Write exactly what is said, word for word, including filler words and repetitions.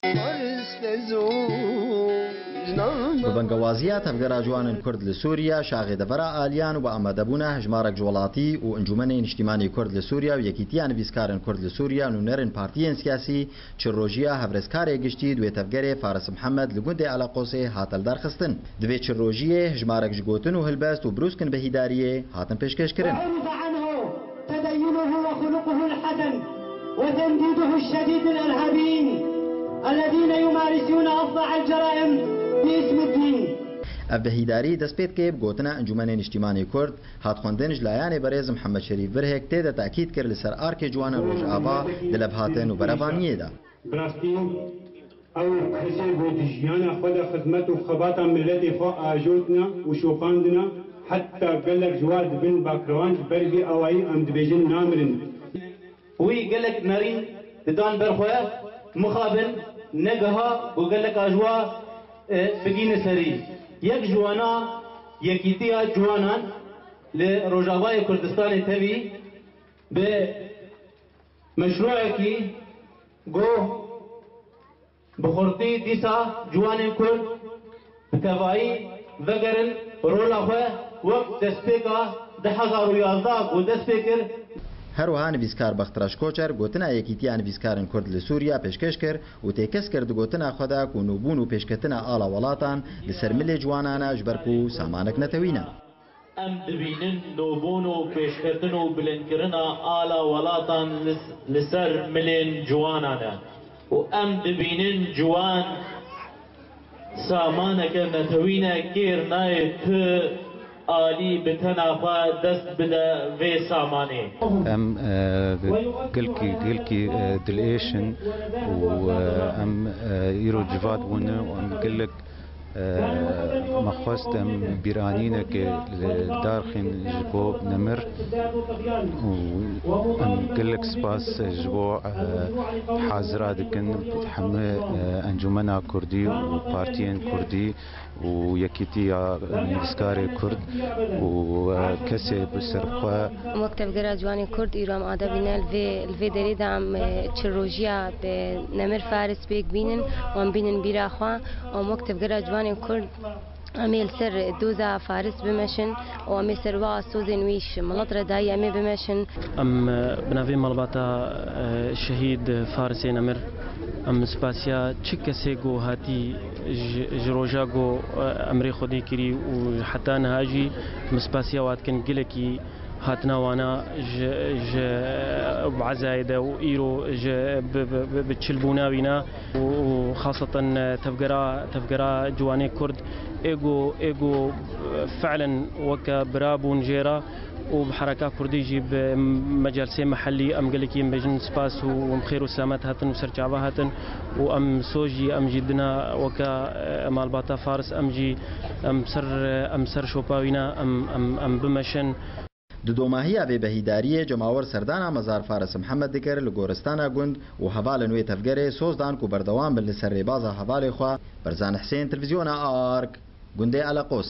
Bi bengewaziya Tevgera Ciwanên Kurd li Sûriye, şaxê devera aliyan û bi amadebûna hejmarek ji welatî û Encûmenê Niştimanî Kurd li Sûriye û Yekîtiya Nivîskarên Kurd li Sûriye û nûnerên partiyên siyasî, çil rojiya hevrêzkarê giştî di wê tevgerê Faris Mihemed li gundê Eleqosê hate lidarxistin. Di vê çil rojiyê hejmarek ji gotin û helbest û brûskên bihîdariyê hatin pêşkêşkirin. تدينه وخلقه الحسن وتنديده الشديد للإرهابيين الذين يمارسون أفظع الجرائم باسم الدين. Ev bihîdarî dest pê dike bi gotina Encûmenê Niştimanî Kurd, hat xwendin ji layanê berêz Mihemed Şerîf Birhêk tê de tekîd kir li ser arkê ciwanên Rojava di levhatin û berevaniyê de. Bi rastî ew kesê ku di jiyana xwe de xizmet û xebata miletê xwe ajotine û şopandine, heta gelek ji wa dibin bakrewan, ji ber vî awayî em dibêjin namirin. Wî gelek nerîn didan ber xwe, mixabin negiha ku geleka ji wa, e, bigîne serî. Yek ji wana Yekîtiya Ciwanan li Rojavayê Kurdistanê tevî bi meşrûekî got, bi xurtî dîsa ciwanên Kurd bi tevayî vegerin rola xwe wek destpêka du hezar û yazdeh ku dest pê kir. Her wiha nivîskar Bextreş Koçer gotina Yekîtiya Nivîskarên Kurd li Sûriye pêşkêş kir û têkez kir di gotina xwe de ku nûbûn û pêşketina ala welatan li ser milê ciwanan e, ji ber ku samanek netewî ne. Em dibînin nûbûn û pêşketin û bilindkirina ala welatan li, li ser milên ciwanan e û em dibînin ciwan samaneke netewî ne, kêr nayê tu alî bi tena xwe dest bide vê samanê. Em, e, gelkî, gelkî, e, dilêş in û, e, em, e, îro civat bûne û em gelek, e, me xwest em bîranîneke li dar xin ji bo nemir û em gelek spas ji bo, e, hazira dikin hemû, e, Encûmena Kurdî û partiyên Kurdî û Yekîtiya Nivîskarê Kurd û, e, kesê bi ser xwe. Em wek Tevgera Ciwanên Kurd îro em amade bîne li vê, li vê derê de em, e, çil rojiya bi Nemir Faris pêk bînin û em bînin bîra xwe. Em wek Tevgera Ciwanên Kurd em ê li ser doza Faris bimeşin û em ê ser wa sozên wî ji milet re dayî em ê bimeşin. Em, e, bi navê malbata, e, şehîd Farisê Nemir, em spasiya çi kesê ku hatî ji, ji roja ku, e, emrê Xwedê kirî û heta niha jî em spasiya wa dikin. Gelekî hatina wana ji, ji ezayê de û îro ji bi, bi, bi, bi çilbûna wîna û, û xaseten tevgera, tevgera ciwanê Kurd ê ku, ê ku, e, fi'len weke bira bûn jê re. û bi hereka kurdî jî bi mecelsê mehellî em gelekî em bêjin spas û em xêr û selamet hatin û serçava hatin û em soz jî em jî dina weke, e, malbata Faris em jî em ser, em ser şopa wîna em, em, em bimeşin. Di domahiya vê behîdariyê cemawer serdana mezar Faris Mihemed dikir li goristana gund û hevalên wê tevgerê soz dan ku berdewam bin li ser rêbaza hevalê xwe. Berzan Hisên, Televîzyona Ark, gundê Eleqos.